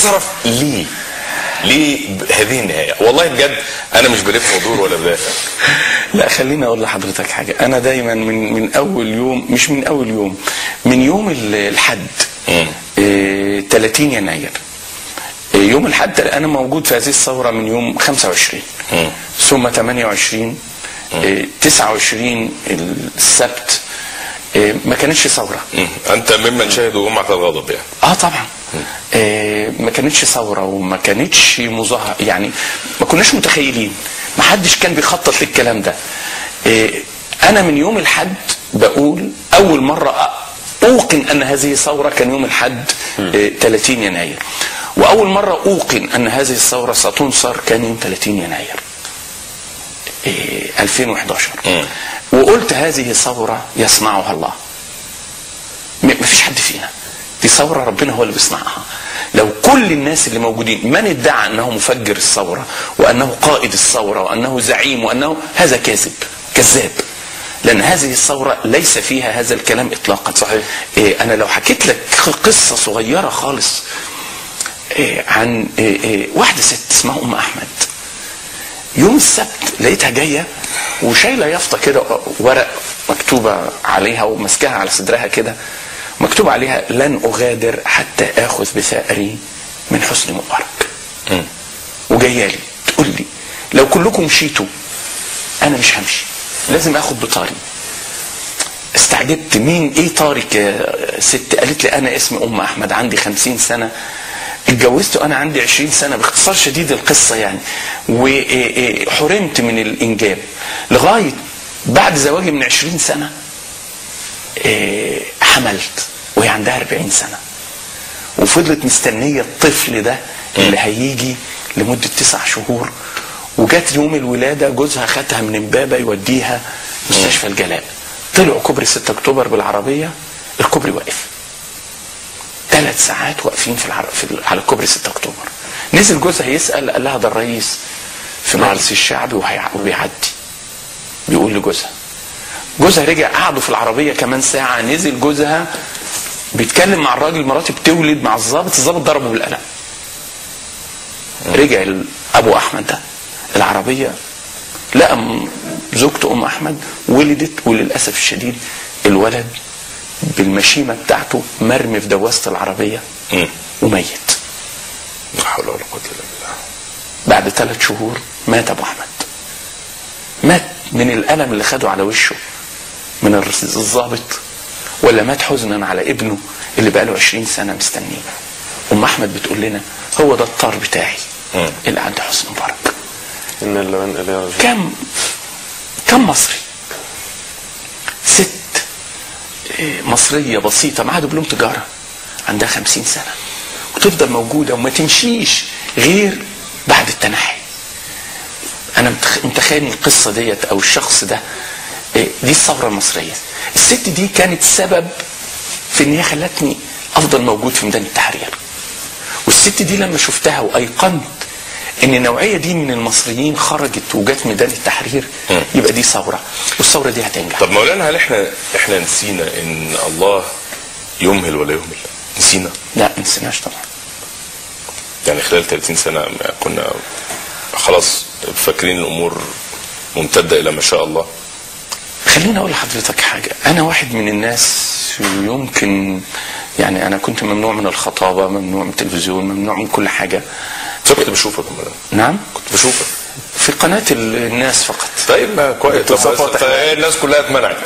عايز اعرف ليه هذه النهاية؟ والله بجد انا مش بلف ودور ولا بدافع. لا خليني اقول لحضرتك حاجة، انا دايما من اول يوم، مش من اول يوم، من يوم الحد 30 يناير، يوم الحد انا موجود في هذه الثورة من يوم 25 ثم 28 29 السبت. ما كانتش ثورة. انت ممن شهدوا جمعه الغضب يعني؟ طبعا. ما كانتش ثورة وما كانتش مظاهره، يعني ما كناش متخيلين، ما حدش كان بيخطط للكلام ده. انا من يوم الحد بقول اول مرة اوقن ان هذه ثورة كان يوم الحد 30 يناير، واول مرة اوقن ان هذه الثورة ستنصر كان يوم 30 يناير 2011. وقلت هذه ثورة يصنعها الله، مفيش حد فينا، دي ثورة ربنا هو اللي بيصنعها. لو كل الناس اللي موجودين، من ادعى انه مفجر الثورة وانه قائد الثورة وانه زعيم وانه هذا كاذب كذاب، لان هذه الثورة ليس فيها هذا الكلام اطلاقا. صحيح. انا لو حكيت لك قصة صغيرة خالص عن واحدة ست اسمها ام احمد، يوم السبت لقيتها جاية وشايله يافطة كده، ورق مكتوبة عليها وماسكاها على صدرها كده، مكتوب عليها لن اغادر حتى اخذ بثأري من حسني مبارك. وجاية لي تقول لي لو كلكم مشيتوا انا مش همشي، لازم اخد بطاري. استعجبت، مين ايه طارق يا ست؟ قالت لي انا اسمي ام احمد، عندي 50 سنة، اتجوزت وانا عندي 20 سنة، باختصار شديد القصة يعني، وحرمت من الانجاب لغاية بعد زواجي من 20 سنة حملت وهي عندها 40 سنة، وفضلت مستنيه الطفل ده اللي هيجي لمدة 9 شهور. وجات يوم الولادة جوزها خدها من امبابه يوديها مستشفى الجلاء، طلعوا كوبري 6 اكتوبر بالعربية، الكوبري واقف 3 ساعات واقفين في على كوبري 6 اكتوبر. نزل جوزها يسال، قال لها ده الرئيس في مجلس الشعب وبيعدي، بيقول لجوزها. جوزها رجع قعدوا في العربية كمان ساعة، نزل جوزها بيتكلم مع الراجل، مراتي بتولد، مع الظابط، الظابط ضربه بالقلم. رجع ابو احمد ده العربية، لقى زوجته ام احمد ولدت، وللاسف الشديد الولد بالمشيمه بتاعته مرمي في دواسه العربية وميت. لا حول ولا قوة الا بالله. بعد 3 شهور مات ابو احمد، مات من الالم اللي خده على وشه من الظابط، ولا مات حزنا على ابنه اللي بقاله 20 سنة مستنيه. ام احمد بتقول لنا هو ده الطار بتاعي اللي عند حسني مبارك. إن اللي وإن كم مصري، ست مصرية بسيطة معاها دبلوم تجارة عندها 50 سنة وتفضل موجودة وما تمشيش غير بعد التنحي. أنا متخيل القصة ديت أو الشخص ده، دي الثورة المصرية. الست دي كانت سبب في إن هي خلتني أفضل موجود في ميدان التحرير. والست دي لما شفتها وأيقنت إن النوعية دي من المصريين خرجت وجت ميدان التحرير، يبقى دي ثورة، والثورة دي هتنجح. طب مولانا، هل احنا نسينا إن الله يمهل ولا يهمل؟ نسينا؟ لا ما نسيناش طبعا. يعني خلال 30 سنة كنا خلاص فاكرين الأمور ممتدة إلى ما شاء الله. خليني أقول لحضرتك حاجة، أنا واحد من الناس يمكن يعني أنا كنت ممنوع من الخطابة، ممنوع من التلفزيون، ممنوع من كل حاجة. كنت بشوفك. نعم؟ كنت بشوفك في قناة الناس فقط. طيب ما كويس، الناس كلها اتمنعت.